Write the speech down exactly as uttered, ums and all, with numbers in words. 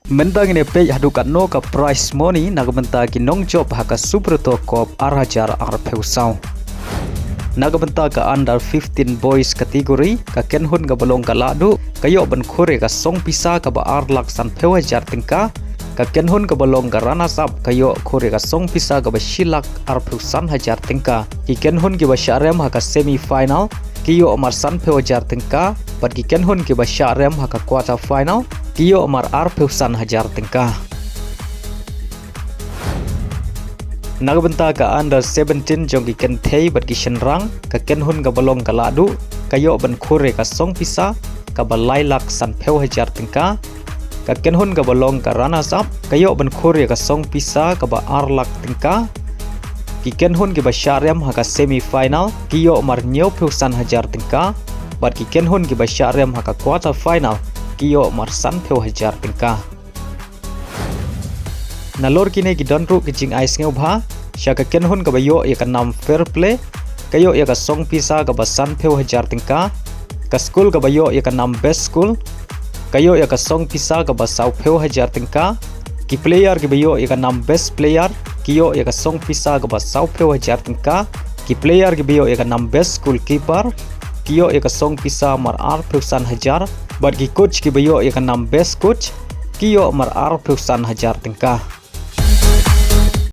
Mynta ngin ïa peit haduh katno ka prize money na ka bynta ki nongjop ha ka Subrata Cup ar hajar arphew saw. Na ka bynta ka under fifteen boys category, ka kynhun kaba long ka Lahduh ka ïoh ban khur ïa ka song pisa kaba ar lak sanphew hajar tyngka. Ka kynhun kaba long ka runners up ka ïoh khur ïa ka song pisa kaba shi lak arphew san hajar tyngka. Ki kynhun kiba shah rem ha ka semi final ki ïoh mar sanphew hajar tyngka, bad ki kynhun kiba shah rem ha ka quarter final ki ïoh mar arphew san hajar tyngka. Na ka bynta ka under seventeen jong ki kynthei bad ki shynrang, ka kynhun kaba long ka Lahduh ka ïoh ban khur ïa ka song pisa kaba lai lak sanphew hajar tyngka. Ka kynhun kaba long ka runners up ka ïoh ban khur ïa ka song pisa kaba ar lak tyngka. Ki kynhun kiba shah rem ha ka semi final ki ïoh mar hynñiewphew san hajar tyngka, bad ki kynhun kiba shah rem ha ka quarter final ki ïoh mar sanphew hajar tyngka. Nalor kine ki don ruh ki jingai sngewbha sha ka kynhun kaba ïoh ïa ka nam fair play, ka ïoh ïa ka song pisa kaba sanphew hajar tyngka. Ka skul kaba ïoh ïa ka nam best school ka ïoh ïa ka song pisa kaba sawphew hajar tyngka. Ki player kiba ïoh ïa ka nam best player ki ïoh ïa ka song pisa kaba sawphew hajar tyngka. Ki player kiba ïoh ïa ka nam best goalkeeper ki ïoh ïa ka song pisa mar arphew san hajar, bad ki coach kiba ïoh ïa ka nam best coach ki ïoh mar arphew san hajar tyngka.